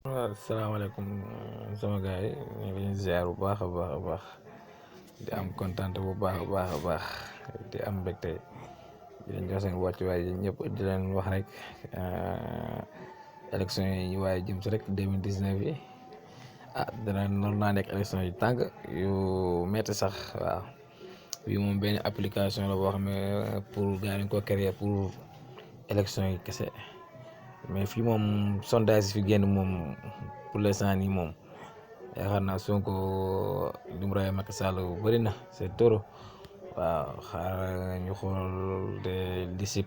waaw asalaamaaleykum sama gars yi ñu ngi leen ziar bu baax a baax a baax di am kontaan bu baax a baax a baax di am mbégte di leen jox seen wàccuwaay yi ñëpp di leen wax rek élection yi ñu waaye jëm si rek 2019 yi dana noonu naa nekk élection yu tàng yu metti sax waaw bii moom benn application la boo xam ne pour gars yi ko créer pour élection yi kese. mais fii moom sondage fi génn moom pour l'instant nii moom yaakaar naa Sonko li mu rawee Macky Sall bëri na c'est trop waaw xaaral ñu xool de liste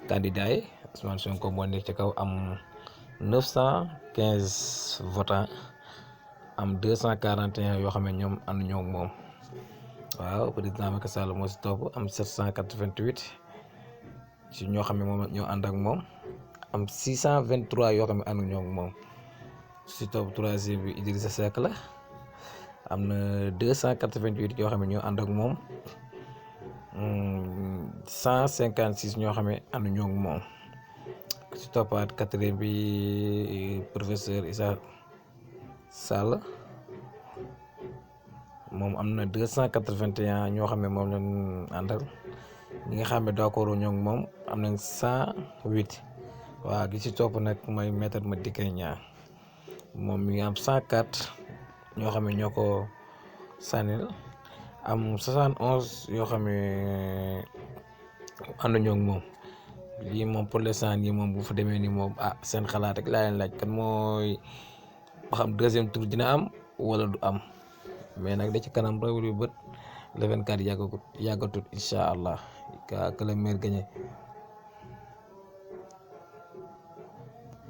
candidats yi Ousmane Sonko moo nekk ci kaw am 915 votants am 241 yoo xam ne ñoom ànduñoo ak moom waaw président Macky Sall moo si topp am 788 si ñoo xam ne moom ñoo ànd ak moom. am 623 yoo xam ne ànduñoo ak moom si topp troisième bi Idrissa Seck la am na 288 yoo xam ne ñoo ànd ak moom 156 ñoo xam ne ànduñoo ak moom si toppaat quatrième bi professeur Issa Sall moom am na 281 ñoo xam ne moom lañ àndal ñi nga xam ne d'accord ñoo ak moom am nañ 108. waaw gi ci topp nag mooy Maître Madické Niang moom mi ngi am 104 ñoo xam ne ñoo ko sànnil am 71 yoo xam ne ànduñoo ak moom lii moom pour l'instant nii moom bu fa demee nii moom seen xalaat rek laa leen laaj kan mooy ba xam deuxième tour dina am wala du am mais nag da ci kanam rawul yu bët le 24 yàggatut incha allah que le maire gagné.